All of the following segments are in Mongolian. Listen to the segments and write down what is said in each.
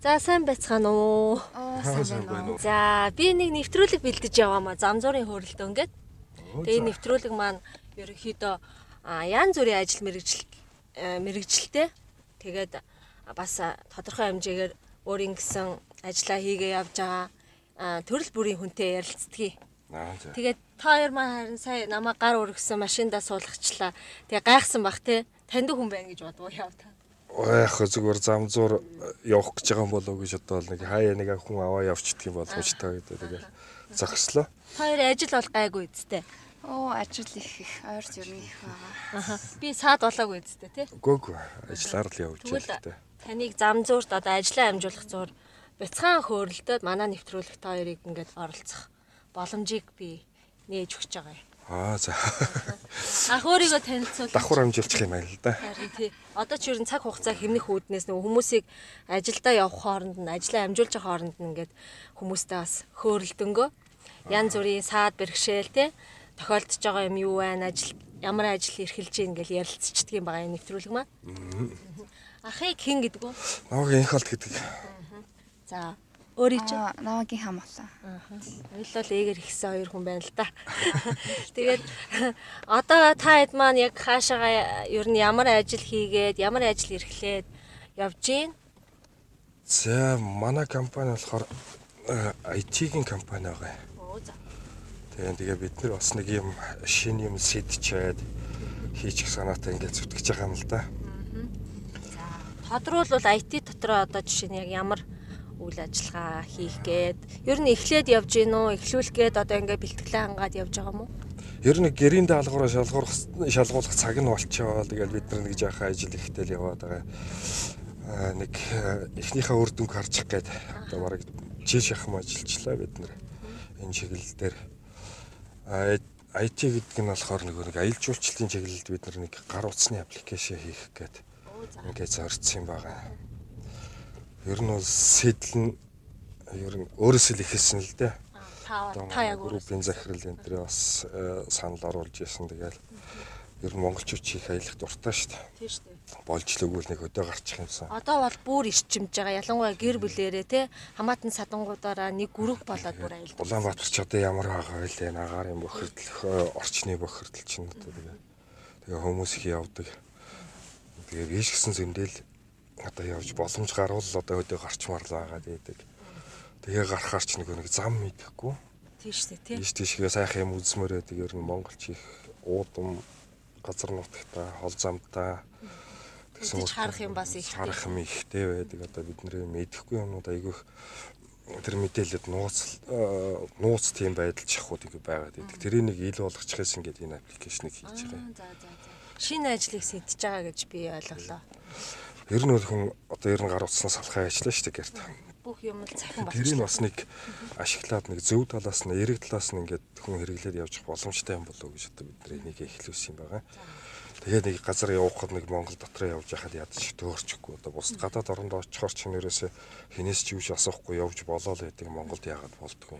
За сайн байцгаана уу? Оо сайн байна уу? За би нэг нэвтрүүлэг бэлдэж яваамаа Замзуурын хөөрөлдөө ингээд. Тэгээ энэ нэвтрүүлэг маань ерөнхийдөө янз бүрийн ажил мэргэжилтэй. Тэгээд бас тодорхой хэмжээгээр өөрийн гэсэн ажлаа хийгээ явж байгаа төрөл бүрийн хүнтэй ярилцдгийг. Тэгээд та хоёр маань харин сая намайг гар өргөсөн машиндаа суулгачлаа. Тэгээ гайхсан бах те. Таньдаг хүн байна гэж бодвоо яв та. Яг зүгээр Замзуур явах гэж байгаа юм болов уу гэж бодвол нэг хаяа нэг хүн аваа явчихдаг юм боломжтой гэдэг тэгэл зогслоо. Та хоёр ажил бол гайгүй үсттэй. Оо ажил их их ойр ер нь их байгаа. Би саад болоогүй үсттэй тий. Үгүй ажиллаар л явж байгаа л дээ. Таныг Замзуурт одоо ажлаа амжуулах зур бяцхан хөөрөлдөд манай нэвтрүүлэг та хоёрыг ингээд оролцох боломжийг би нээж өгч байгаа юм. Аа за. Ах өөрийгөө танилцуул. Давхар амжилчих юм байна л да. Харин тий. Одоо ч ер нь цаг хугацаа хэмнэх үүднээс нөгөө хүмүүсийг ажилдаа явах хооронд нь ажлаа амжуулж байгаа хооронд нь ингээд хүмүүстэй бас хөөрөлдөнгөө янз бүрийн саад бэрхшээл тий тохиолдож байгаа юм юу байна, ажил ямар ажил эрхэлж ийн гэл ярилцчихдаг юм байгаа энэ нэвтрүүлэг маань. Ахыг хэн гэдэг вэ? Намайг Инхалт гэдэг. За өөрийн чинь намайг хамаалаа. Ойлол ээгээр ихсэн хоёр хүн байна л да. Тэгээд одоо та хэд маань яг хаашаага ер нь ямар ажил хийгээд, ямар ажил эрхлээд явж гин? За манай компани болохоор IT-ийн компани байгаа. Оо за. Тэгээ бид нар бас нэг юм шинэ юм сэдчээд хийчих санаатай ингээд зүтгэж байгаа юм л да. За тодруулбал IT дотроо одоо жишээ нь яг ямар үйл ажиллагаа хийх гээд ер нь эхлээд явж гин үү, эхлүүлэх гээд одоо ингээд бэлтгэлээ хангаад явж байгаа юм уу? Ер нь гэрийн даалгавраа шалгуулах цаг нь болчихоо. Тэгэл бид нар нэг жаахан ажил ихтэй л яваад байгаа. Нэг эхнийхээ үр дүнг харчих гээд одоо бараг жил шахам ажиллажлаа бид нар энэ чиглэл дээр. IT гэдэг нь болохоор нэг аялал жуулчлалын чиглэлд бид нар нэг гар утасны аппликейшн хийх гээд ингээд зорьсон юм байгаа. Ер нь бол сэтэл нь ер нь өөрөөсөө л эхэлсэн л дээ. Та яг группийн захирал энэ төр бас санал оруулж ирсэн. Тэгэл ер нь монголчууд их аялах дуртай шүү дээ. Тийм шүү дээ. Болж л өгвөл нэг өдөө гарчих юмсан. Одоо бол бүр эрчимж байгаа. Ялангуяа гэр бүлэрээ те хамаатан садангуудаараа нэг групп болоод бүр аялдаг. Улаанбаатар ч одоо ямар байгаа вэ лээ? Агаарын бохирдол, орчны бохирдол чинь одоо тэгээ хүмүүс их явдаг. Тэгээ би ч гэсэн зөндөл одоо явж боломж гарвал одоо өдөө гарчмаар л байгаа гэдэг. Тэгээ гарахаар ч нэг зам мэдэхгүй. Тийм шүү дээ тий. Ийш тийшгээ сайхан юм үзмээр байдаг. Ер нь монголч их уудам газар нутагта, хол замдаа тэгсэн харах юм бас ихтэй. Харах юм ихтэй байдаг. Одоо бидний мэдэхгүй юмнууд айгүйх тэр мэдээлэлд нууц тийм байдал шахууд ингэ байгаад байдаг. Тэрийг нэг ил болгочихсон ингээд энэ аппликейшнийг хийж байгаа. За за за. Шинэ ажлыг сэтж байгаа гэж би ойлголоо. Ер нь бол хүн одоо ер нь гар утаснаас салхай ажиллана шүү дээ гэрт. Бүх юм л цахим болчихлоо. Тэрийг бас нэг ашиглаад нэг зөв талаас нь, эерэг талаас нь ингээд хүн хэрэглээд явчих боломжтой юм болов уу гэж одоо бид нар энийг эхлүүлсэн юм байгаа. Тэгээд нэг газар явахад нэг Монгол дотроо явж байхад ядаж төөрчихгүй одоо бусд гадаад оронд очихоор ч нэрээс хинээс ч юуш асуухгүй явж болоо л байдаг. Монголд яагаад болдгоо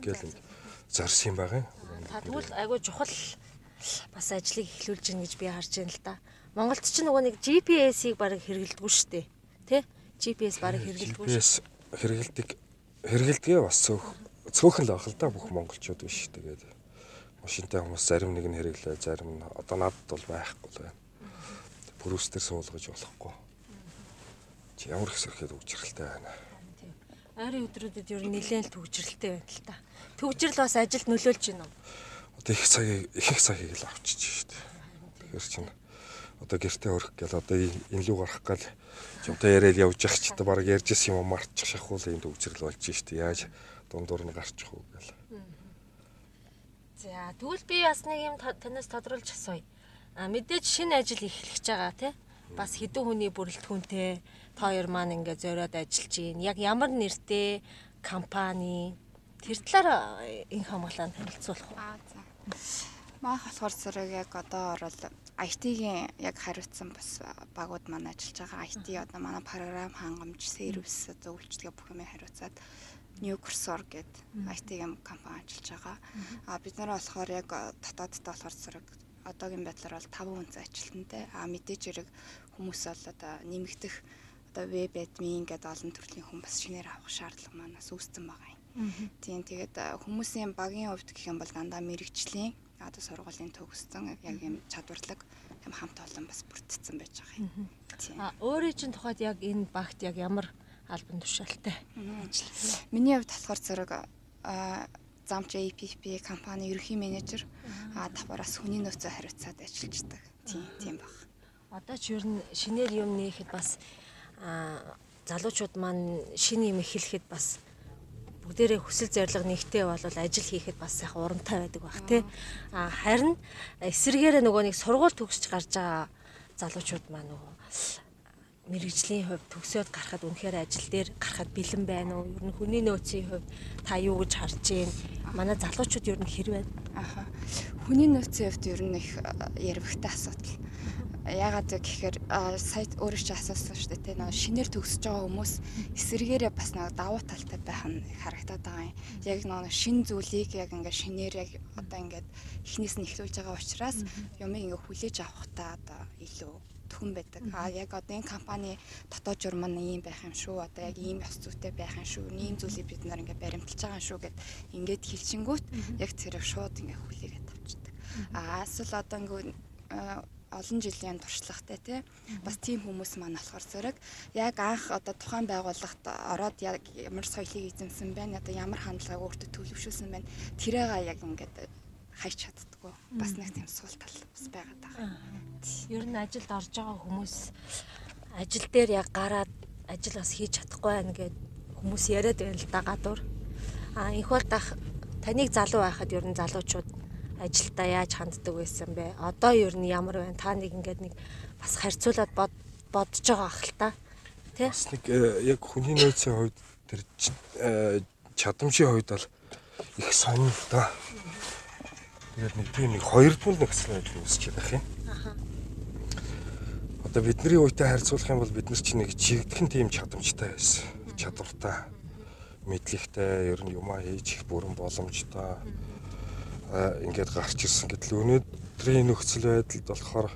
ингээл ингэ зорьсон юм байгаа. Та тэгвэл айгүй чухал бас ажлыг эхлүүлж гин гэж би харж байна л да. Монголд ч нөгөө нэг GPS-ийг бараг хэрэглэдэггүй шүү дээ. Тэ? GPS бараг хэрэглэдэггүй. GPS хэрэглэдгээ бас цөөхөн л байх л да бүх монголчууд биш. Тэгээд машинтай хүмүүс зарим нэг нь хэрэглээ, зарим нь одоо надад бол байхгүй л байна. Пүрүс дээр суулгаж болохгүй. Чи ямар их сөрхөд төгжрэлтэй байна. Тийм. Ойрын өдрүүдэд ер нь нэлээд л төгжрэлтэй байна л та. Төгжрөл бас ажилд нөлөөлж байна уу? Одоо их цагийг л авчиж шүү дээ. Тэгэхээр чинь одоо гэртээ өрөх гэл одоо энэ лүү гарах гал жумтай яриад явж явах ч одоо бараг ярьж исэн юм мартчих шахуул энэ төгжрөл болж штэ. Яаж дундуур нь гарчих уу гэл. За тэгвэл би бас нэг юм танаас тодруулж асууя. А мэдээж шинэ ажил эхлэж байгаа тий. Бас хэдэн хүний бүрэлдэхүүнтэй та хоёр маань ингээ зориод ажиллаж байна. Яг ямар нэртэй компани тэр талаар инх хамгаалаа танилцуулах уу? Аа за. Маах болохоор зэрэг яг одоо орол IT-ийн яг хариуцсан бас багууд маань ажиллаж байгаа. IT одоо манай програм хангамж, сервис, одоо үйлчилгээ бүх юмыг хариуцаад New Cursor гэдэг IT-ийн компани ажиллаж байгаа. А бид нар болохоор яг дотооддоо болохоор зэрэг одоогийн байдлаар бол 5 хүн ажилтнтай. А мэдээж хэрэг хүмүүс бол одоо нэмэгдэх Одоо веб админ гэдэг олон төрлийн хүн бас шинээр авах шаардлага маань бас үүссэн байгаа юм. Тийм, тэгээд хүмүүсийн багийн хувьд гэх юм бол дандаа мэрэгжлийн одоо сургуулийн төгссөн яг юм чадварлаг юм хамт олон бас бүрдсэн байж байгаа юм. Тийм. А өөрийн чинь тухайд яг энэ багт яг ямар албан тушаалтай ажилласан? Миний хувьд болохоор зэрэг замч APP компани ерөнхий менежер, давхараас хүний нөөцөө хариуцаад ажиллаждаг. Тийм баг. Одоо ч ер нь шинээр юм нээхэд бас залуучууд маань шинэ юм эхлэхэд бас бүгдээрээ хүсэл зорилго нэгтэй бол ажил хийхэд бас сайхан урамтай байдаг бах тий. А харин эсрэгээрээ нөгөө нэг сургууль төгсөж гарч байгаа залуучууд маань нөгөө мэрэгжлийн хувьд төгсөөд гарахад үнэхээр ажил дээр гарахад бэлэн байна уу? Ер нь хүний нөөцийн хувьд та юу гэж харж байна? Манай залуучууд ер нь хэр байна? Аха. Хүний нөөцийн хувьд ер нь их ярвигтай асуудал. Яагаад вэ гэхээр сая өөрөө чи асуусан шүү дээ, тэ, нөгөө шинээр төгсөж байгаа хүмүүс эсрэгээрээ бас нөгөө давуу талтай байх нь харагдаад байгаа юм. Яг нөгөө шин зүйлийг яг ингээд шинээр яг одоо ингээд эхнээс нь эхлүүлж байгаа учраас юмыг ингээд хүлээж авахтаа одоо илүү төхөн байдаг. А яг одоо энэ компани дотоод журам нь ийм байх юм шүү. Одоо яг ийм ёс зүйтэй байх юм шүү. Ийм зүйлийг бид нар ингээд баримталж байгаа юм шүү гэд ингээд хэлчингүүт яг тэрийг шууд ингээд хүлээгээд авчдаг. А эсвэл одоо ингээд олон жилийн туршлагатай тий бас тийм хүмүүс маань болохоор зэрэг яг анх одоо тухайн байгууллагт ороод яг ямар соёлыг эзэмсэн байна, одоо ямар хандлагыг өөртөө төлөвшүүлсэн байна, тэрээгээ яг ингээд хайч чаддаггүй. Бас нэг тийм сул тал бас байгаад байгаа. Ер нь ажилд орж байгаа хүмүүс ажил дээр яг гараад ажил бас хийж чадахгүй байна гэд хүмүүс яриад байна л да гадуур. А инх бол дах таныг залуу байхад ер нь залуучууд ажилдаа яаж ханддаг байсан бэ? Одоо ер нь ямар байна? Та нэг ингээд нэг бас харьцуулаад бодож байгаа ах л та. Тэ? Бас нэг яг хүний нөөцийн хувьд тэр чадамжийн хувьд бол их сонин л да. Тэгээд нэг тийм нэг хоёрдмол нөхцөл байдал үүсч байх юм. Аха. Одоо бидний үетэй харьцуулах юм бол бид нар чинь нэг чигдхэн тийм чадамжтай байсан. Чадвартай, мэдлэгтэй, ер нь юмаа хийж их бүрэн боломжтой ингээд гарч ирсэн. Гэтэл өнөөдрийн нөхцөл байдалд болохоор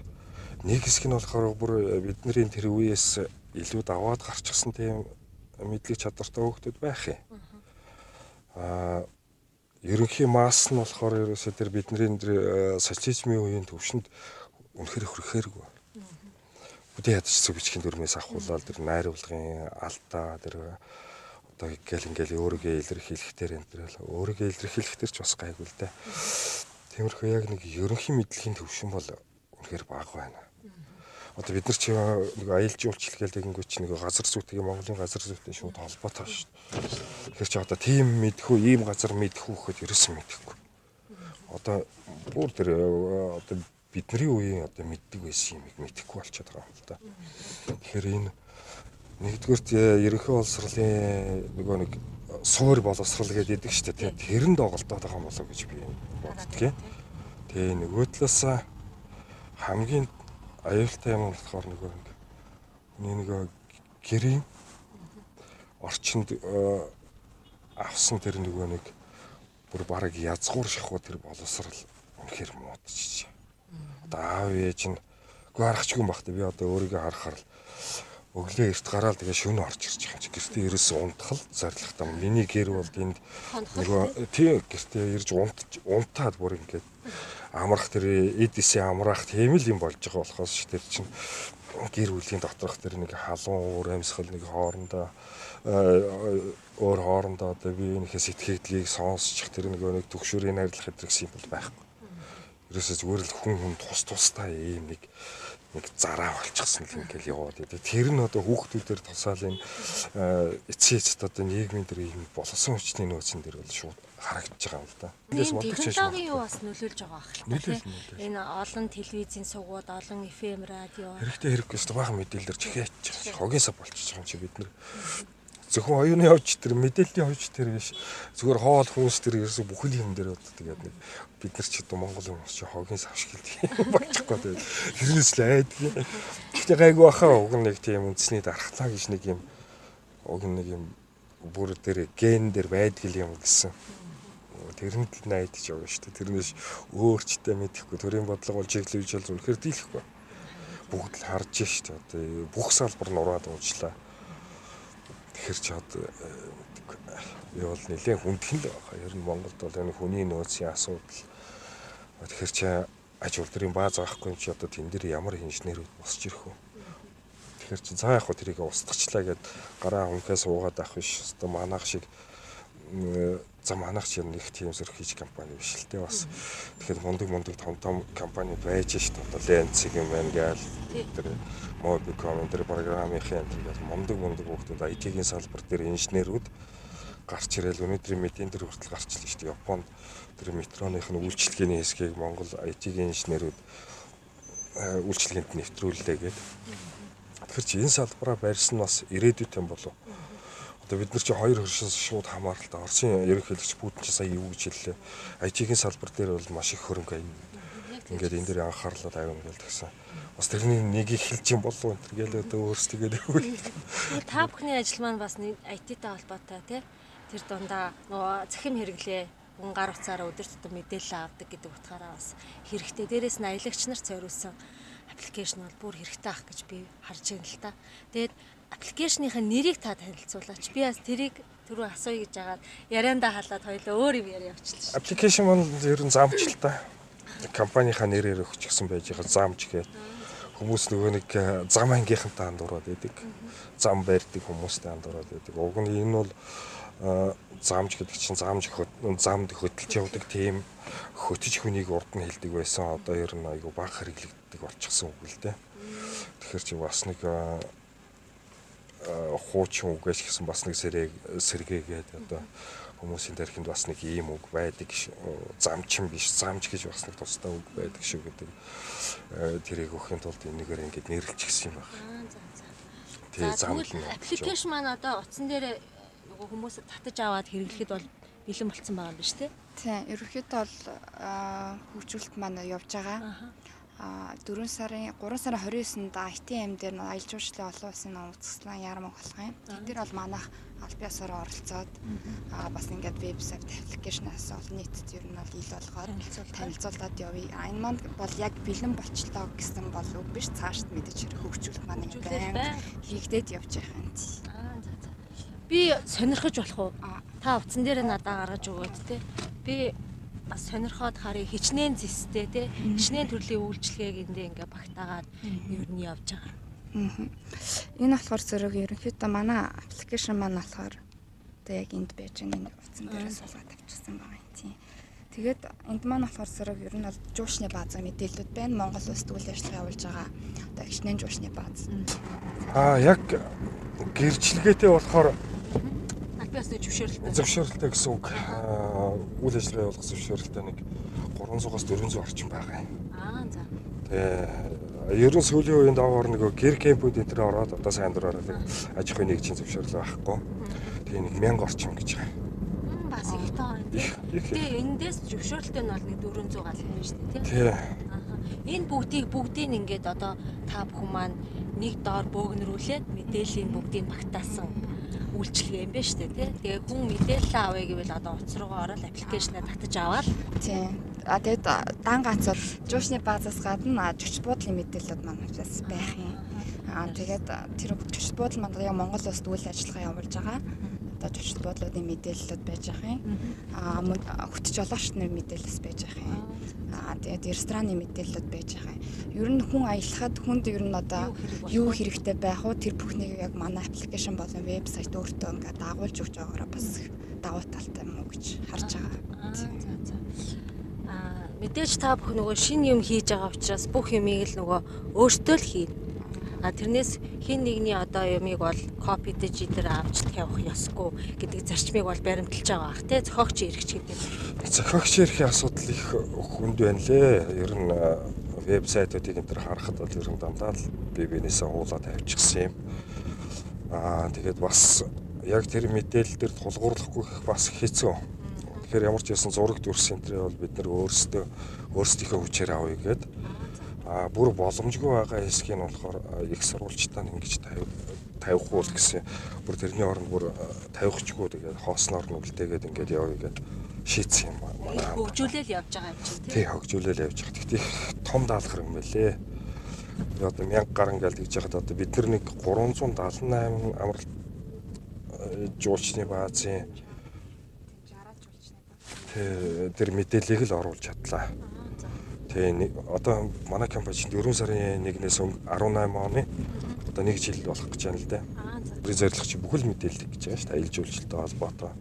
нэг хэсэг нь болохоор бүр бидний тэр үеэс илүү даваад гарчихсан тийм мэдлэг чадвартай хүүхдүүд байх юм. Аа ерөнхий масс нь болохоор ерөөсөө тэр бидний тэр социализмын үеийн төвшөнд үнэхээр хүрэхээргүй. Бүдээ ядаж зүг бичгийн дүрмээс ахуулаад тэр найруулгын алдаа тэр одоо ингээл ингээл өөрийгөө илэрхийлэх дээр энэ тэр өөрийгөө илэрхийлэх дээр ч бас гайгүй л дээ. Тиймэрхүү яг нэг ерөнхий мэдлэгийн төвшин бол үнэхээр бага байна. Одоо бид нар чи нэг аялал жуулчлал гэлээ гингүү чи нэг газар зүйтэйг Монголын газар зүйтэй шууд холбоотой шүү дээ. Тэгэхээр чи одоо тийм мэдхүү, ийм газар мэдхүү гэхэд ерөөсөн мэдэхгүй. Одоо бүр тэр одоо бидний үеийн одоо мэддэг байсан юмыг мэдэхгүй болчиход байгаа юм л да. Тэгэхээр энэ нэгдүгээрт ерөнхий боловсролын нөгөө нэг суур боловсрол гэдэг идэг шүү дээ. Тэрэнд оголдоод байгаа юм болоо гэж би боддгийн. Тэгээ нөгөө талаас хамгийн аюултай юм болохоор нөгөө нэг хүний нөгөө гэрийн орчинд авсан тэр нөгөө нэг бүр бараг язгуур шахуу тэр боловсрал үнэхээр муудчихжээ. Одоо аав ээж нь үгүй харахчгүй юм баг та. Би одоо өөрийгөө харахаар л өглөө эрт гараал тэгээ шөнө орж ирж байгаа юм чи гэртээ ерөөсөө унтах л зорилготой. Миний гэр бол энд нөгөө тий гэртээ ирж унтаад бүр ингээд амрах тэр эд эсээ амраах тийм л юм болж байгаа болохоос ш тэр чинь гэр бүлийн доторх тэр нэг халуун уур амьсгал нэг хоорондоо өөр хоорондоо одоо биеийнхээ сэтгэгдлийг сонсчих тэр нөгөө нэг төгшүүрийн найрлах гэдэг юм бол байхгүй. Ерөөсөө зүгээр л хүн хүн тус тустай ийм нэг зараа болчихсон л ингээл яваад идэв. Тэр нь одоо хүүхдүүдээр тусаал энэ эцсийн эцэст одоо нийгмийн дээр ийм боловсон хүчний нөөцөн дээр бол шууд харагдаж байгаа юм л да. Технологийн юу бас нөлөөлж байгаа ах л та тий. Энэ олон телевизийн сувгууд, олон FM радио. Хэрэгтэй хэрэггүй шүү дээ. Баахан мэдээлэлээр чихээч. Хогийн сав болчихж байгаа юм чи бид нар. Зөвхөн оюуны ховч тэр мэдээллийн ховч тэр биш. Зүгээр хоол хүнс тэр ерөөсө бүхэл юм дээр одоо тэгээд нэг бид нар ч одоо Монгол хүмүүс чи хогийн сав шиг л болчихгүй тэгээд тэрнээс л айдаг. Гэхдээ гайгүй баха уг нэг тийм үндэсний дархлаа гэж нэг юм уг нэг юм бүр тэр ген дээр байдаг юм гэсэн. Тэрэнд л найдаж байгаа шүү дээ. Тэрнээс өөрчтэй мэдэхгүй төрийн бодлого бол чиглүүлж бол үнэхээр дийлэхгүй. Бүгд л харж шүү дээ. Одоо бүх салбар нураад унжлаа. Тэгэхээр чи одоо би бол нэлээд хүндхэн л байна. Ер нь Монголд бол энэ хүний нөөцийн асуудал. Тэгэхээр чи аж үйлдвэрийн бааз байхгүй юм чи одоо тэн дээр ямар инженерүүд босч ирэх вэ? Тэгэхээр чи за яг хөө тэрийг устгачлаа гэд гараа хүнхээ суугаад авах биш. Одоо манайх шиг за манайх ч нэг тийм сөрхийч компани биш л дээ бас. Тэгэхээр мундаг том том компани байж шít. Одоо Lenz юм байна гээл тэр Mobicom энэ програмынхын энэ гэл мундаг хүүхдүүд IT-ийн салбар дээр инженерүүд гарч ирэл өнөөдрийн мэдэн дээр хүртэл гарчлаа шүү дээ. Японд тэр метроных нь үйлчилгээний хэсгийг Монгол IT-ийн инженерүүд үйлчилгээнд нэвтрүүллээ гээд. Тэгэхээр чи энэ салбараа барьсан нь бас ирээдүйд юм болов. Одоо бид нар чи хоёр хөршин шууд хамааралтай. Оросын ерөнхийлөгч Путин чи сая юу гэж хэллээ? IT-ийн салбар дээр бол маш их хөрөнгө ингээд энэ дээр анхаарлаа тавина гэж тэгсэн. Бас тэрний нэг эхэлж юм болов энэ гээл одоо өөрсдөө гээл. Та бүхний ажил маань бас IT-тэй холбоотой тий. Тэр дундаа нөгөө цахим хэрэглээ хүн гар утсаараа өдөр тутам мэдээлэл авдаг гэдэг утгаараа бас хэрэгтэй. Дээрээс нь аялагч нарт зориулсан аппликейшн бол бүр хэрэгтэй ах гэж би харж байна л та. Тэгээд аппликейшныхаа нэрийг та танилцуулаач. Би бас тэрийг түрүү асууя гэж агаад яриандаа халаад хоёлаа өөр юм яриа явчихлаа шүү. Аппликейшн маань ер нь замч л та. Компанийнхаа нэрээр өгчихсэн байж байгаа замч гэдэг. Хүмүүс нөгөө нэг зам ангийнхантай андуураад байдаг. Зам барьдаг хүмүүстэй андуураад байдаг. Уг нь энэ бол замж гэдэг чинь замж замд хөдөлж явдаг тийм хөтөж хүнийг урд нь хилдэг байсан. Одоо ер нь айгүй бага хэрэглэгддэг болчихсон үг л дээ. Тэгэхээр чи бас нэг хуучин үгээс гэсэн бас нэг сэргээгээд одоо хүмүүсийн тархинд бас нэг ийм үг байдаг, замчин биш, замч гэж бас нэг тусдаа үг байдаг шүү гэдэг тэрийг өгөхийн тулд энэгээр ингээд нэрлэлчихсэн юм байна. Тэгээ замд нь аппликейшн маань одоо утсан дээр нөгөө хүмүүс татаж аваад хэрэглэхэд бол бэлэн болцсон байгаа юм биш үү? Тийм, ерөнхийдөө бол хөгжүүлэлт маань явж байгаа. 3 сарын 29-нд ITM дээр аялал жуулчлалын олон улсын үзэсгэлэн яармаг болох юм. Тэд нар бол манайх аль биесээр оролцоод бас ингээд вебсайт аппликейшнаас олон нийтэд ер нь бол ил болгоод танилцуулаад явъя. Энэ маань бол яг бэлэн болчлоо гэсэн бол үг биш. Цаашд мэдээж хэрэг хөгжүүлэлт маань ингээд байнга хийгдээд явж байгаа юм. Би сонирхож болох уу? Та утсан дээр надаа гаргаж өгөөд те. Би бас сонирхоод харъя, хичнээн зэстэй те. Хичнээн төрлийн үйлчилгээг эндээ ингээ багтаагаад ер нь явж байгаа. Энэ болохоор зэрэг ерөнхийдөө манай аппликейшн маань болохоор одоо яг энд байж байгаа энэ утсан дээрээ суулгаад авчихсан байгаа юм тийм. Тэгээд энд маань болохоор зэрэг ер нь бол жуушны баазын мэдээлэлүүд байна. Монгол улсад үйл ажиллагаа явуулж байгаа одоо хичнээн жуушны бааз. Яг гэрчлэгээтэй болохоор аль биесны зөвшөөрөлтэй. Зөвшөөрөлтэй гэсэн үг. Үйл ажиллагаа явуулах зөвшөөрөлтэй нэг 300-аас 400 орчим байгаа юм. За. Тэгээ ер нь сүүлийн үеийн доогоор нөгөө гэр кемпүүд энэ төр ороод одоо сайн дураараа аж ахуйн нэгжийн зөвшөөрөл байхгүй. Тэгээ нэг 1000 орчим гэж байгаа. Бас их тоо юм. Тэгээ эндээс зөвшөөрөлтэй нь бол нэг 400 гал юм шүү дээ, тий. Энэ бүгдийг ингээд одоо та бүхэн маань нэг доор бөөгнөрүүлээд мэдээллийн бүгдийг багтаасан үйлчилгээ юм байна шүү дээ, тий. Тэгээ хүн мэдээлэл авъя гэвэл одоо утас руугаа ороод аппликейшнаа татаж аваад. Тийм. Тэгээд дан ганц бол жуушны баазаас гадна зочид буудлын мэдээлэлүүд маань бас байх юм. Тэгээд тэр зочид буудал маань яг Монгол улсад үйл ажиллагаа явуулж байгаа. Одоо зочид буудлуудын мэдээллүүд байж байгаа юм. Мөн хөтөч жолоочны мэдээлэлс байж байгаа юм. Тэгээд рестораны мэдээллүүд байж байгаа юм. Ер нь хүн аялахад хүнд ер нь одоо юу хэрэгтэй байх вэ? Тэр бүхнийг яг манай аппликейшн болон вебсайт өөртөө ингээд дагуулж өгч байгаагаараа бас давуу талтай юм уу гэж харж байгаа. Мэдээж та бүхэн нөгөө шинэ юм хийж байгаа учраас бүх юмыг л нөгөө өөртөө л хийнэ. Тэрнээс хин нэгний одоо юмыг бол копидэж идэр авч тавих ёсгүй гэдэг зарчмыг бол баримталж байгаа бах тий. Зохиогч эрхч гэдэг. Зохиогч эрхийн асуудал их хүнд байна лээ. Ер нь вебсайтуудыг энэ төр харахад бол ер нь дандаа л бие биенээсээ уулаад тавьчихсан юм. Тэгээд бас яг тэр мэдээлэл дээр тулгуурлахгүй их бас хэцүү. Тэгэхээр ямар ч байсан зураг дүрс энэ төр бол бид нар өөрсдийнхөө хүчээр авъя гээд бүр боломжгүй байгаа хэсгийг нь болохоор их сурвалжтай ингэж тавих уу гэсэн бүр тэрний оронд бүр тавихчгүй тэгээд хоосноор нь үлдээгээд ингээд явъя гээд шийдсэн юм манай. Хөгжүүлэл явж байгаа юм чинь тий. Хөгжүүлэл явж байгаа. Тэгтээ их том даалгавар юм байлээ. Одоо 1000 гарan гээл тэгж яхад одоо бид нар нэг 378 амралт жуулчны баазын тэр мэдээллийг л оруулж чадлаа. Тэгээ одоо манай компани чинь 4 сарын 1-ээс 18 оны одоо нэг жил болох гэж байна л да. Тэр зорилго чи бүхэл мэдээлэл гэж байгаа шүү дээ. Аялал жуулчлалтай холбоотой.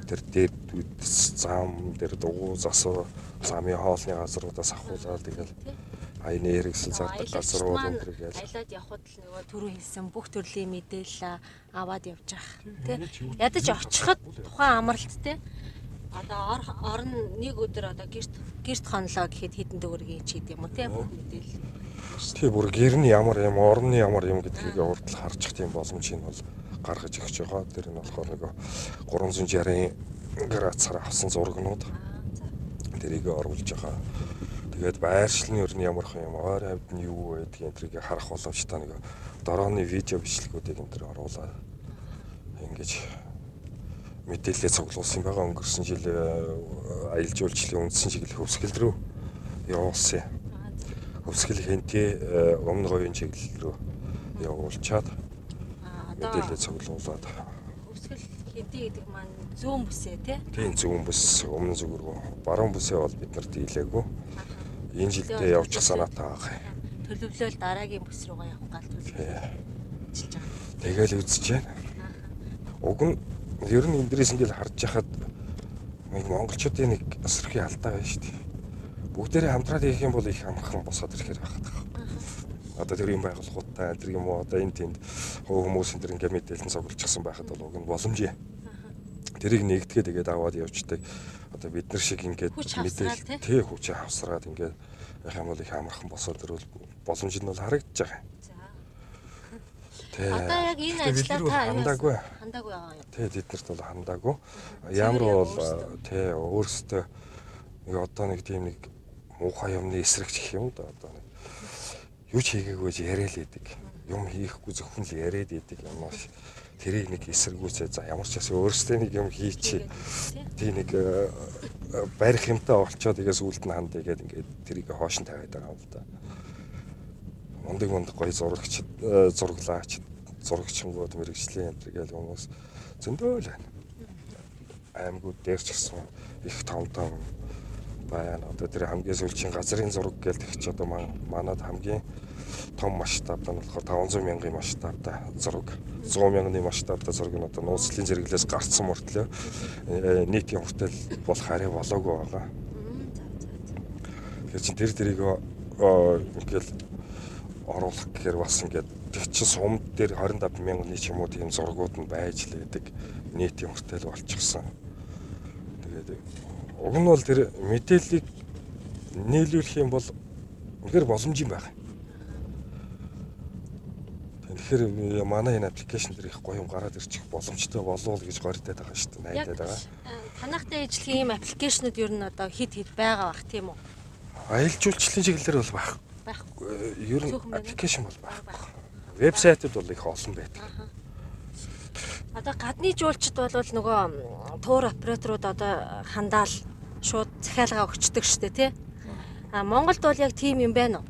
Тэр дээр зам, тэр дугуй засвар, замын хоолны газруудаас авахуулаад тэгэл аяны хэрэгсэл зардаг газрууд энэ төр гээл. Аялаад явхад л нөгөө түрүү хэлсэн бүх төрлийн мэдээлэл аваад явж байгаа. Тэ. Ядаж очиход тухайн амралт тэ. Одоо орон нэг өдөр одоо гэрт хонлоо гэхэд хэдэн төгрөгийн ч гэдэм юм уу те бүх мэдээлэл. Тий, бүр гэр нь ямар юм, орон нь ямар юм гэдгийг урдл харчих тийм боломжийг бол гаргаж өгч байгаа. Тэр нь болохоор нөгөө 360 градусаар авсан зурагнууд тэрийг оруулж байгаа. Тэгээд байршлын ер нь ямар хэн юм, ойр хавьд нь юу байдгийг тэрийг харах боломжтой нэг дорооны видео бичлэгүүдийг энэ төр оруулаад ингэж мэдээлэлээ цуглуулсан байгаа. Өнгөрсөн жил аялал жуулчлалын үндсэн чиглэл Хөвсгөл рүү явуулсан. Хөвсгөл хэнтий өмнө говийн чиглэл рүү явуулчаад мэдээлэлээ цуглуулад. Хөвсгөл хэнтий гэдэг маань зүүн бүсээ тий? Тийм, зүүн бүс, өмнө зүг рүү. Баруун бүсээ бол бид нар дийлээгүй. Энэ жилдээ явчих санаатай байгаа. Төлөвлөөл дараагийн бүс рүүгээ явах гал төлөвлөж байгаа. Тэгэл үзэж байна. Уг нь ер нь энэ дээрээс ингээл харж яхад нэг монголчуудын нэг эсрэхий алдаа байна шүү дээ. Бүгдээрээ хамтраад хийх юм бол их амархан босоод ирэхээр байх гэдэг. Одоо тэр юм байгууллагуудтай тэр юм уу одоо энэ тэнд хүмүүс энэ төр ингээ мэдээлэл цуглуулчихсан байхад бол уг нь боломжтой. Тэрийг нэгдэгээ тэгээд аваад явждаг. Одоо бид нар шиг ингээд мэдээлэл тий хүчээ хавсраад ингээд явах юм бол их амархан босоод ирвэл боломж нь бол харагдаж байгаа. Тэ. Одоо яг энэ ажлаа та хандаагүй. Хандаагүй байгаа юм. Тэ, тэднэрт бол хандаагүй. Ямар бол тэ өөрсдөө нэг одоо нэг тийм нэг муухай юмны эсрэгч гэх юм да одоо нэг юу ч хийгээгүй яриа л идэг. Юм хийхгүй зөвхөн л яриад идэг юмас тэрийг нэг эсэргүүцээ за ямар ч бас өөрсдөө нэг юм хийчихье. Тий нэг барих юмтай олчоод тэгээ сүүлд нь хандъя гээд ингээд тэрийг хоош нь тавиад байгаа юм л да. Мундаг мундаг гоё зурагч зураглаач зурагчингууд мэрэгжлийн энэ гэл хүмүүс зөндөө л байна. Аймагуд дээр ч гэсэн их том том байна. Одоо тэр хамгийн сүүлийн газрын зураг гээл тэгч одоо манад хамгийн том масштабтай нь болохоор 500 мянган масштабтай зураг. 100 мянганы масштабтай зураг нь одоо нууцлалын зэрэглээс гарцсан мөртлөө нийтийн хүртэл болох арай болоогүй байгаа. Тэгэхээр чин тэр тэрийг ингээл оруулах гэхээр бас ингээд тэг чин сумд дээр 25 мянганы ч юм уу тийм зургууд нь байж л байдаг. Нийтийн хүртэл болчихсон. Тэгээд уг нь бол тэр мэдээллийг нийлүүлэх юм бол үнэхээр боломж юм байна. Тэгэхээр манай энэ аппликейшн дээр их гоё юм гараад ирчих боломжтой болов уу гэж горьдоод байгаа шүү дээ. Найдаад байгаа. Танахтай ажиллах ийм аппликейшнуд ер нь одоо хэд хэд байгаа бах тийм үү? Аялал жуулчлалын чиглэлээр бол байхгүй. Ер нь аппликейшн бол байхгүй. Вебсайтууд бол их олон байдаг. Одоо гадны жуулчид бол нөгөө тур операторууд одоо хандаал шууд захиалга өгчдөг шүү дээ тий. А Монголд бол яг тийм юм байна уу?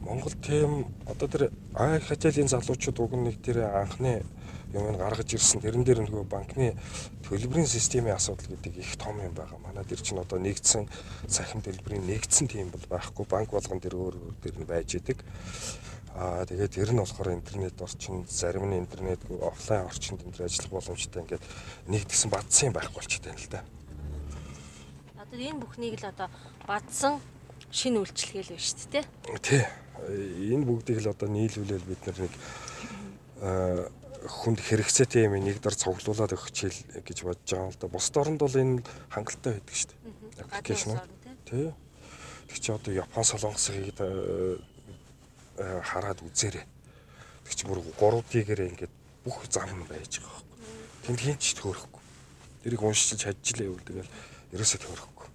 Монгол тийм одоо тэр ай хачаалын залуучууд уг нь нэг тэр анхны юм гаргаж ирсэн. Тэрэн дээр нөгөө банкны төлбөрийн системийн асуудал гэдэг их том юм байгаа. Манай дээр чинь одоо нэгдсэн цахим төлбөрийн нэгдсэн тийм бол байхгүй. Банк болгон дээр өөр өөр дээр нь байж идэг. Аа тэгээд тэр нь болохоор интернет орчин, зарим нь интернет офлайн орчинд энэ төр ажиллах боломжтой ингээд нэгдсэн бадсан юм байхгүй болчиход байна л да. Одоо энэ бүхнийг л одоо бадсан шинэ үйлчилгээ л байна шүү дээ. Тий. Энэ бүгдийг л одоо нийлүүлээл бид нар нэг хүнд хэрэгцээтэй юм нэг дор цуглуулад өгч хэл гэж бодож байгаа юм л да. Бусд оронд бол энэ хангалттай байдаг шүү дээ. Аппликейшн. Тий. Тэг чи одоо Япон солонгосыг хараад үзээрэй. Тэг чи бүр 3D-гээрээ ингээд бүх зам нь байж байгаа байхгүй. Тэнд хин ч төөрөхгүй. Тэрийг уншиж чадчихлаа юу тэгэл ерөөсөө төөрөхгүй.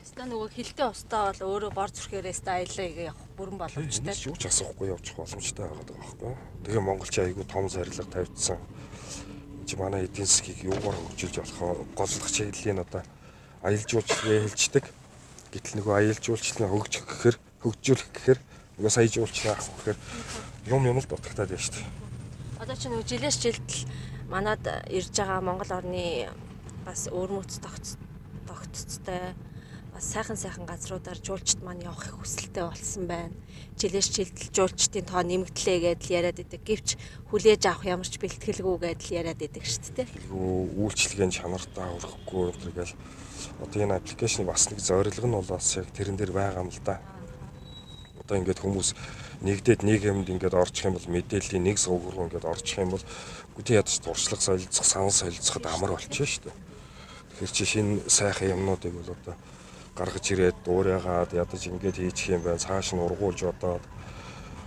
Өстө нөгөө хилтэй устаа бол өөрөө бор зүрхээрээ өстө аялаа игээ явах бүрэн боломжтой. Юу ч асуухгүй явчих боломжтой байгаа байхгүй. Тэгээ монголч айгүй том зорилго тавьчихсан. Чи манай эдийн засгийг юугаар хөгжүүлж болох вэ? Голлох чиглэлийн одоо аялал жуулчлалыг хэлждэг. Гэтэл нөгөө аялал жуулчлалыг хөгжих гэхээр хөгжүүлэх гэхээр нөгөө сая жуулчлал авах гэхээр юм юм л дутагтаад байна шүү дээ. Одоо чи нөгөө жилээс жилд л манад ирж байгаа Монгол орны бас өвөрмөц тогтцтой бас сайхан сайхан газруудаар жуулчд маань явах их хүсэлтэй болсон байна. Жилээс жилд л жуулчдын тоо нэмэгдлээ гэдэл яриад идэг. Гэвч хүлээж авах ямар ч бэлтгэлгүй гэдэл яриад идэг шүү дээ. Бэлтгэлгүй, үйлчилгээний чанартай өрөхгүй энэ гэл одоо энэ аппликейшнийг бас нэг зорилго нь бол бас яг тэрэн дээр байгаа юм л да. Одоо ингээд хүмүүс нэгдээд нэг юмд ингээд орчих юм бол мэдээллийн нэг сувг руу ингээд орчих юм бол үгүй ядаж туршлага солилцох, санал солилцоход амар болчихно шүү дээ. Тэгэхээр чи шинэ сайхан юмнуудыг бол одоо гаргаж ирээд дуурайгаад ядаж ингээд хийчих юм байна. Цааш нь ургуулж бодоод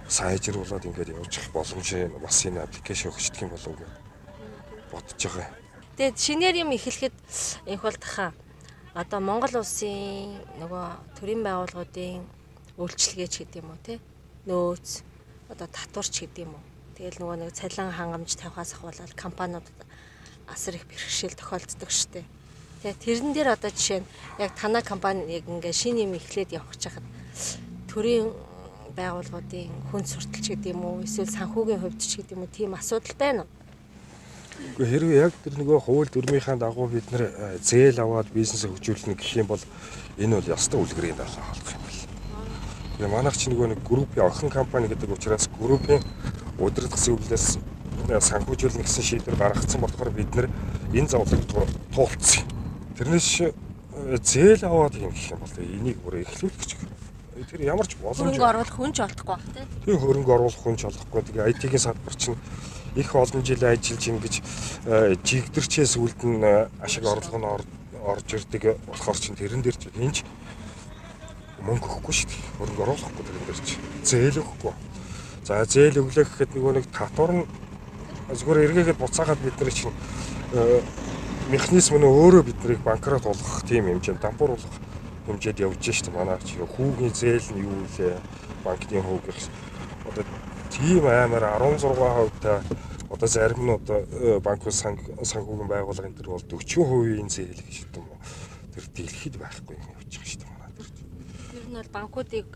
сайжруулад ингээд явуучих боломж бас энэ аппликейшн өгчдөг юм болов гэж бодож байгаа. Тэгээд шинээр юм эхлэхэд инх бол тахаа одоо Монгол улсын нөгөө төрийн байгууллагуудын үйлчилгээч гэдэг юм уу те нөөц одоо татварч гэдэг юм уу. Тэгэл нөгөө нэг цалин хангамж тавихаас ахуулаад компаниудад асар их бэрхшээл тохиолддог штэ. Тэгээ тэрэн дээр одоо жишээ нь яг танай компани яг ингээ шинэ юм эхлээд явах гэж хахад төрийн байгууллагуудын хүн сурталч гэдэг юм уу эсвэл санхүүгийн хувьд ч гэдэг юм уу тийм асуудал байна уу? Гэхдээ хэрвээ яг тэр нөгөө хууль дүрмийнхаа дагуу бид нэр зээл аваад бизнесээ хөгжүүлнэ гэх юм бол энэ бол ёстой үлгэрийн далаа болох юм байна. Тэгээ манайх чи нөгөө нэг группийн охин компани гэдэг учраас группийн удирдах зөвлөлөөс санхүүжүүлнэ гэсэн шийдвэр гаргацсан болохоор бид нэр энэ зовлонг туулцсан. Тэрнээс зээл аваад юм гэх юм бол энийг бүр эхлүүлэх гэж. Тэр ямар ч боломж хөрөнгө оруулах хүн ч олдохгүй байх тийм. Тийм хөрөнгө оруулах хүн ч олдохгүй. Тэгээ IT-ийн салбар чинь их олон жил ажиллаж ингэж жигдэрчээ сүлд нь ашиг орлого нь орж ирдэг болохоор чинь тэрэн дээр чинь энэ ч мөнгө өгөхгүй шүү дээ. Хөрөнгө оруулахгүй тэрэн дээр чинь зээл өгөхгүй. За зээл өглөө гэхэд нөгөө нэг татвар нь зүгээр эргээгээд буцаагаад бид нар чинь механизм нь өөрөө бид нарыг банкрот болгох тийм хэмжээнд дампуур болгох хэмжээд явж шүү дээ. Манай чи хүүгийн зээл нь юу вэ? Банкны хүүгийнх одоо тийм амар 16% та одоо зарим нь одоо банк санхүүгийн байгууллага энэ төр бол 40% зээл гэж гэдэг юм уу. Тэр дэлхийд байхгүй юм явж байгаа шүү дээ манай тэр. Ер нь бол банкуудыг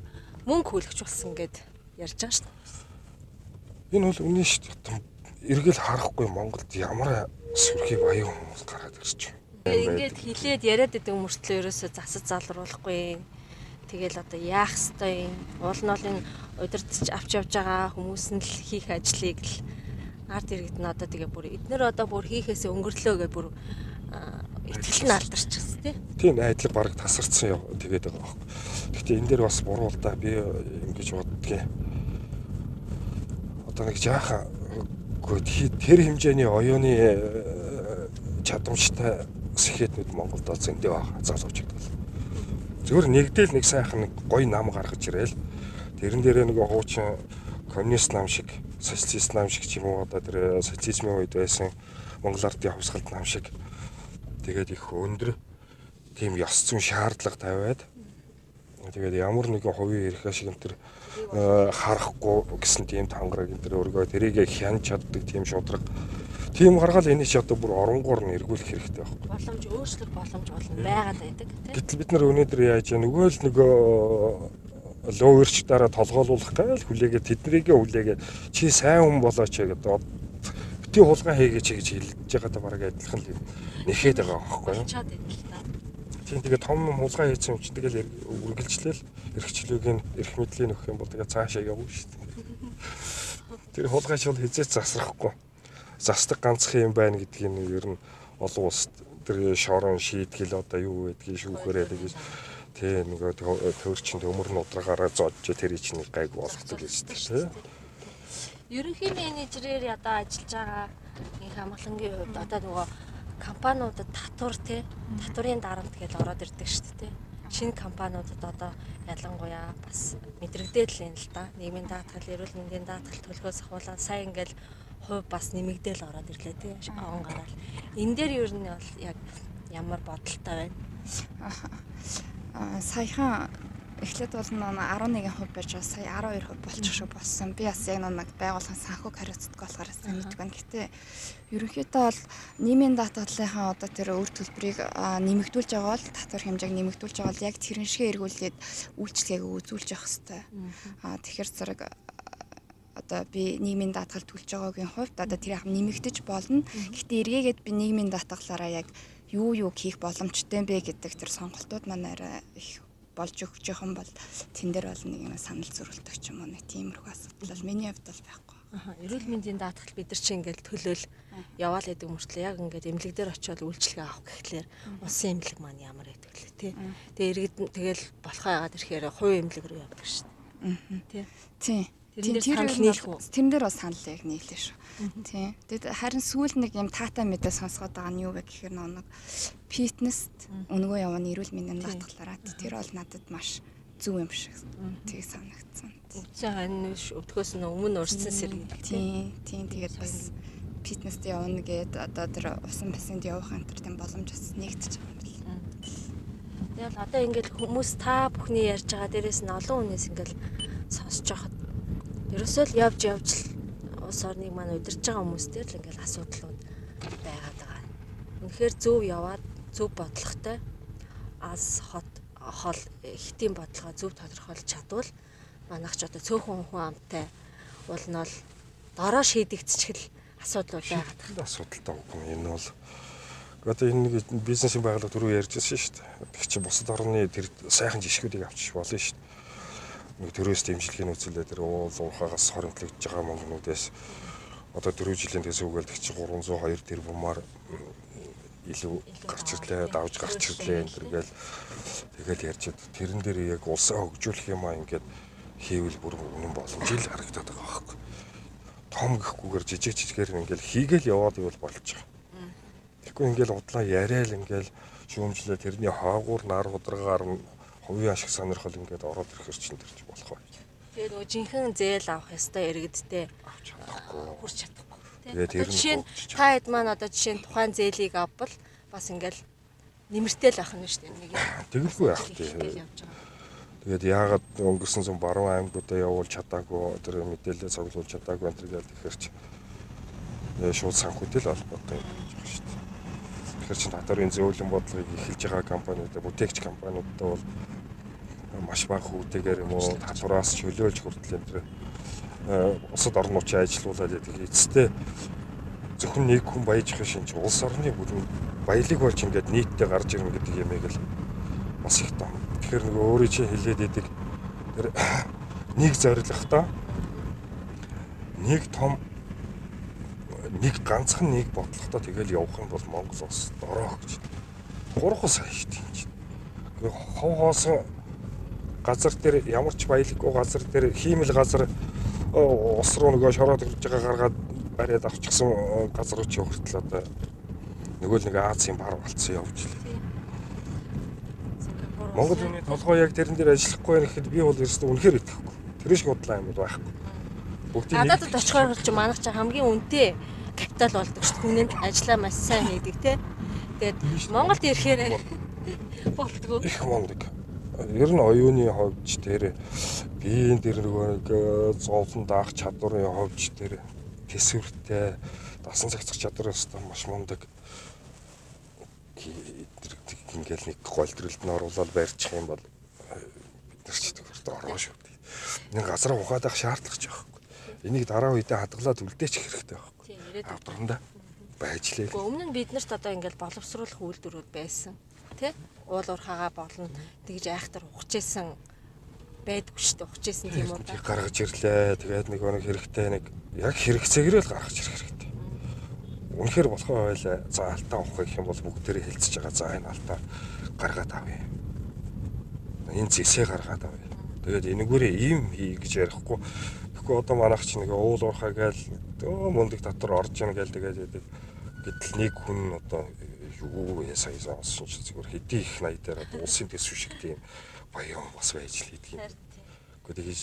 мөнгө хүлэгч болсон гэд ярьж байгаа шүү дээ. Энэ бол үнэн шүү дээ. Эргэл харахгүй Монголд ямар сүрхий баян хүмүүс гараад ирж байна. Ингээд хилээд яриад идэг мөртлөө ерөөсөө засаж залруулахгүй. Тэгэл одоо яах ёстой юм. Уул нь бол энэ удирдах авч явж байгаа хүмүүс нь л хийх ажлыг л ард иргэд нь одоо тэгээ бүр эднэр одоо бүр хийхээсээ өнгөрлөө гэж бүр итгэл нь алдарчихсан тий. Тийм айдлага бараг тасарсан тэгээд байгаа байхгүй. Гэхдээ энэ дээр бас буруу л да би ингэж боддгийн. Одоо нэг жаахан тэр хэмжээний оюуны чадамжтай сэхэтнүүд Монголд зөндөө байгаа залуучууд бол. Зөвхөн нэгдэл нэг сайхан нэг гоё нам гаргаж ирээл тэрэн дээрээ нөгөө хуучин коммунист нам шиг, социалист нам шиг ч юм уу одоо тэр социализмын үед байсан Монгол ардын хувьсгалт нам шиг тэгээд их өндөр тийм ёс зүйн шаардлага тавиад тэгээд ямар нэгэн хувийн эрх ашиг энэ төр харахгүй гэсэн тийм тангараг энэ төр өргөө тэрийг хянж чаддаг тийм шудраг тийм гаргаал энийг ч одоо бүр оронгоор нь эргүүлэх хэрэгтэй байхгүй. Боломж өөрчлөх боломж болно байгаад байдаг тийм. Гэтэл бид нар өнөөдөр яаж нөгөө л нөгөө ловерч дараа толгойлуулах гайл хүлээгээд тэднийгээ хүлээгээд чи сайн хүн болооч гэдэг бити хулгай хийгээч гэж хэлж байгаатай бараг адилхан л нэхэд байгаа байхгүй юу. Чад байдаг л та. Тийм тэгээ том хулгай хийсэн юм чинь тэгэл үргэлжлээл эрхчлөөгийн эрх мэдлийн нөх юм бол тэгээ цаашаа явна шүү дээ. Тэр хулгайч бол хизээч засрахгүй. Засдаг ганцхан юм байна гэдгийг нь ер нь олон улсад тэр шорон шийтгэл одоо юу гэдгийг шүүхээрээ тэгэж тий нөгөө төр чин төмөр нь удрагаараа зодж тэр чинь гайг болгодог гэж тий. Ерөнхий менежерээр одоо ажиллаж байгаа инх амгалангийн хувьд одоо нөгөө компаниудад татвар тий татварын дарамт гэж ороод ирдэг шүү дээ. Шинэ компаниудад одоо ялангуяа бас мэдрэгдээд л юм л да. Нийгмийн даатгал, эрүүл мэндийн даатгал төлхөөс ахуулаад сая ингээл хувь бас нэмэгдээл ороод ирлээ тий. Он гараал. Энэ дээр ер нь бол яг ямар бодолтой байна? Саяхан эхлээд бол 11% байж байгаа сая 12% болчих шиг болсон. Би бас яг нэг байгууллагын санхүүг хариуцдаг болохоор сайн мэдгүй байна. Гэтэ ерөнхийдөө бол нийгмийн даатгалынхаа одоо тэр үр төлбөрийг нэмэгдүүлж байгаа бол татвар хэмжээг нэмэгдүүлж байгаа бол яг тэрэн шигэ эргүүлээд үйлчилгээг үзүүлж явах хэрэгтэй. Тэгэхээр зэрэг одоо би нийгмийн даатгал төлж байгаагийн хувьд одоо тэр яг нэмэгдэж болно. Гэхдээ эргээгээд би нийгмийн даатгалаараа яг юу юу хийх боломжтой юм бэ гэдэг тэр сонголтууд маань арай их болж өгч явах юм бол тэн дээр бол нэг юм санал зөрөлтөх ч юм уу, нэг тиймэрхүү асуудал бол миний хувьд бол байхгүй. Эрүүл мэндийн даатгал бид нар чинь ингээл төлөөл яваал гэдэг мөртлөө яг ингээд эмнэлэг дээр очиод үйлчилгээ авах гэхлээр улсын эмнэлэг маань ямар байдаг лээ тий. Тэгээ иргэд тэгэл болохоо яагаад ирэхээр хувийн эмнэлэг рүү явдаг шүү дээ. Тий. Тий. Тэрэн дээр санал нийлэх үү? Тэрэн дээр бол санал яг нийлээ шүү. Тий. Тэгэд харин сүүл нэг юм таатай мэдээ сонсгоод байгаа нь юу вэ гэхээр нэг фитнест өнгөө явна эрүүл мэндийн даатгалаараа тэр бол надад маш зөв юм шиг тийг санагдсан. Өвдсөн хонь өвдөхөөс нь өмнө урьдсан сэрэг гэдэг тийм. Тийм, тэгээд бас фитнест явна гээд одоо тэр усан бассейнд явах энэ төр тийм боломж бас нэгдэж байгаа юм байна. Тэгэл одоо ингээл хүмүүс та бүхний ярьж байгаа дээрээс нь олон хүнээс ингээл сонсож байхад ерөөсөө л явж явж л улс орныг маань удирж байгаа хүмүүс дээр л ингээл асуудлууд байгаад байгаа. Үнэхээр зөв яваад зөв бодлоготой аз хот хол хитийн бодлогоо зөв тодорхойлж чадвал манайх ч одоо цөөхөн хүн амтай уул нь бол дороо шийдэгдчихэл асуудлууд байгаад байна. Асуудалтай үгүй энэ бол одоо энэ нэг бизнесийн байгууллага түрүү ярьж байсан шүү дээ. Тэг чи бусад орны тэр сайхан жишгүүдийг авчиж болно шүү дээ. Нэг төрөөс дэмжлэгийн нөхцөлөөр тэр уул уурхаагаас хоримтлогдож байгаа мөнгнүүдээс одоо 4 жилийн төсөв гээл тэг чи 302 тэрбумаар илүү гарч ирлээ, давж гарч ирлээ энэ төр гээл тэгэл ярьж тэрэн дээр яг улсаа хөгжүүлэх юм аа ингээд хийвэл бүр үнэн боломж ил харагдаад байгаа байхгүй. Том гэхгүйгээр жижиг жижигээр ингээл хийгээл яваад ивэл болж байгаа. Тэгэхгүй ингээл удлаа яриад ингээл шүүмжлээ тэрний хаагуур нар хударгаар нь хувийн ашиг сонирхол ингээд ороод ирэхэр чинь тэр чинь болох бай. Тэгээд нөгөө жинхэнэ зээл авах ёстой иргэдтэй авч чадахгүй, хүрч чадахгүй. Тэгээд тэр жишээ нь та хэд маань одоо жишээ нь тухайн зээлийг авбал бас ингээл нэмэртэй л байх нь шүү дээ нэг. Тэгэлгүй яах вэ? Тэгээд яагаад өнгөрсөн зам баруун аймагудаа явуулж чадаагүй, тэр мэдээлэл цуглуулж чадаагүй энэ төр гээл тэгэхээр чи шууд санхүүтэй л холбоотой юм гэж байгаа шүү дээ. Тэгэхээр чин татварын зөөлөн бодлогыг эхэлж байгаа компаниудаа, бүтээгч компаниудаа бол маш бага хүүтэйгээр юм уу татвараас чөлөөлж хүртэл энэ төр улсад орнууд чи ажилуулад байдаг. Эцэстээ зөвхөн нэг хүн баяжих шин чи улс орны бүлэг баялаг болж ингээд нийтдээ гарч ирнэ гэдэг юмыг л бас их том. Тэгэхээр нөгөө өөрөө чи хэлээд идэг тэр нэг зорилготой нэг том нэг ганцхан нэг бодлоготой тэгэл явах юм бол Монгол улс дороо гэж 3 сая шүү дээ чинь. Хов хоосон газар дээр ямар ч баялаггүй газар дээр хиймэл газар ус руу нөгөө шороод төрж байгаа гаргаад бариад авчихсан газар руу чи хүртэл одоо нөгөө л нэг Азийн бар болцсон явж лээ. Монгол хүний толгой яг тэрэн дээр ажиллахгүй байх гэхэд би бол ерөөсөө үнэхээр итгэхгүй. Тэр шиг худлаа юм бол байхгүй. Бүгдийг гадаадд очихоор чи манайх чи хамгийн үнэтэй капитал болдог шүү дээ. Хүн нь ажлаа маш сайн хийдэг те. Тэгээд Монголд ирэхээр болдгоо. Их мундаг. Ер нь оюуны хувьд ч тэр биеийн тэр нөгөө нэг зовлон даах чадварын хувьд ч тэр төсвөртэй дасан зохицох чадвар өстой маш мундаг. Ингээл нэг голдролд нь оруулаад барьчих юм бол бид нар ч тэгвэрт ороо шүү дээ. Нэг газараа ухаад авах шаардлага ч байхгүй. Энийг дараа үедээ хадгалаад үлдээчих хэрэгтэй байхгүй. Авдрандаа байж лээ. Өмнө нь бид нарт одоо ингээл боловсруулах үйлдвэрүүд байсан. Тэ? Уул уурхаагаа болно тэгж айхтар ухажсэн байдгүй шүү дээ. Ухажсэн тийм үү? Гаргаж ирлээ. Тэгээд нэг нэг хэрэгтэй нэг яг хэрэгцээгээрээ л гаргаж ирэх хэрэгтэй. Үнэхээр болохоо байлаа. За алтаа авах гэх юм бол бүгдээрээ хэлцэж байгаа. За энэ алтаа гаргаад авъя. Энэ зэсээ гаргаад авъя. Тэгээд энэгээрээ ийм хий гэж ярихгүй. Тэгэхгүй одоо манайх чи нэг уул уурхаа гээл мундаг татвар орж ийн гээл тэгээд яадаг. Гэтэл нэг хүн одоо юу вэ сая сонсон чи зүгээр хэдий их най дээр одоо улсын төсөв шиг тийм баян бас байж л хийдэг юм. Гэхдээ тэгэж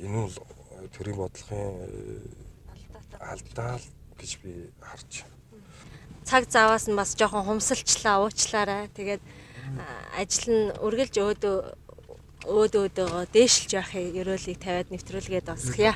энэ бол төрийн бодлогын алдаа гэж би харж. Цаг заваас нь бас жоохон хумсалчлаа, уучлаарай. Тэгээд ажил нь үргэлж өөдөө өөдөөгөө дээшилж байхыг ерөөлийг тавиад нэвтрүүлгээд босгоё.